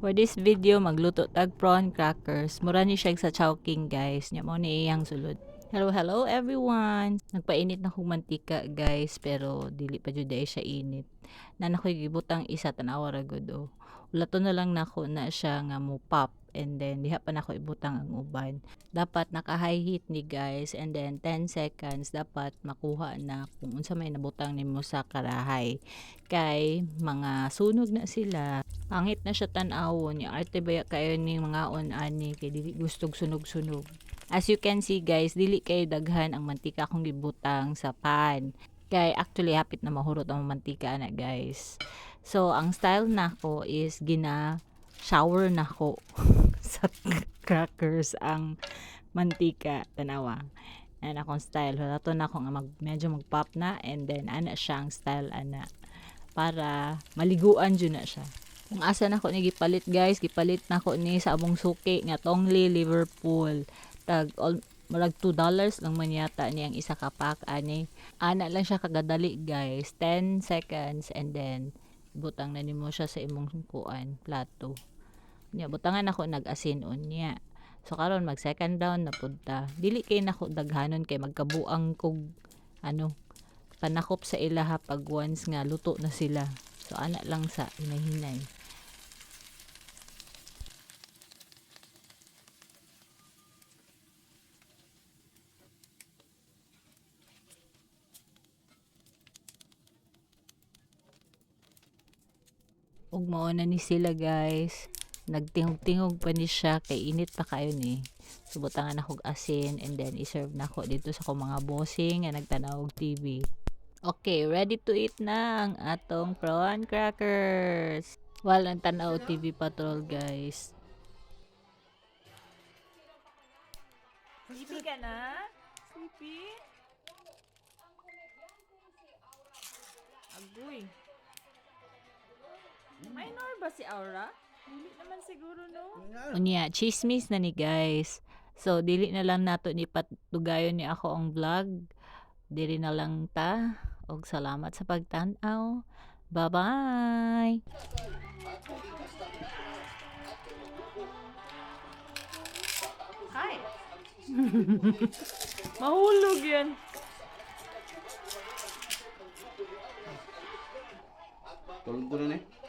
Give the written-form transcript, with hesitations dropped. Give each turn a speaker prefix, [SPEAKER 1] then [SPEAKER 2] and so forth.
[SPEAKER 1] For this video, magluto tag prawn crackers. Mura ni siya sa Chowking, guys. Nya mao ni iyang sulod. Hello, hello everyone. Nagpainit na kog mantika, guys, pero dili pa jud diay siya init. Naa na ko'y gibutang isa, tan-awa ra gud oh. Ulaton na lang nako na siya nga mo pop and then diha pa nako ibutang ang uban. Dapat naka high heat ni, guys, and then 10 seconds dapat makuha na kung unsa may nabutang nimo sa karahay. Kay mga sunog na sila. Pangit na siya tan-awon. Ni arte baya kayo ni mangaon ani kay dili gustog sunog-sunog. As you can see, guys, dili kay daghan ang mantika akong gibutang sa pan. Kay actually hapit na mahurot ang mantika ana, guys. So ang style nako is gina shower nako sa crackers ang mantika, tanawa. Ana akong style. Hulaton nako nga medyo mag-pop na and then ana siya ang style ana para maliguan jud na siya. Kung asa nako ni gipalit, guys, gipalit nako ni sa among suki nga Tongli Liverpool. Tag all, murag $2 lang man yata ni ang isa ka pack ani. Ana lang siya kagadali, guys. 10 seconds and then butang na nimo siya sa imong kuan plato. Nya butangan nako nag-asin unya. So karon mag second round na pud ta. Dili kay nako daghanon kay magkabuang kog ano panakop sa ilaha pag once nga luto na sila. So ana lang sa hinay-hinay. Ug mao na ni sila, guys. Nagtingog-tingog pa ni siya kay init pa kayo ni. So butangan nako og asin and then i-serve nako dito sa akong mga bossing nga nagtanaw og TV. Okay, ready to eat na ang atong prawn crackers. While ang tanaw TV Patrol, guys. Sleepy ka na? Sleepy? Agoy. Minor ba si Aura? Dili naman siguro, no? Unya, chismis na ni, guys. So, dili na lang nato ni patugayon ni ako ang vlog. Dili na lang ta. Og salamat sa pagtan-aw. Bye-bye! Hi! Mahulog yan.
[SPEAKER 2] Tulog ko na eh.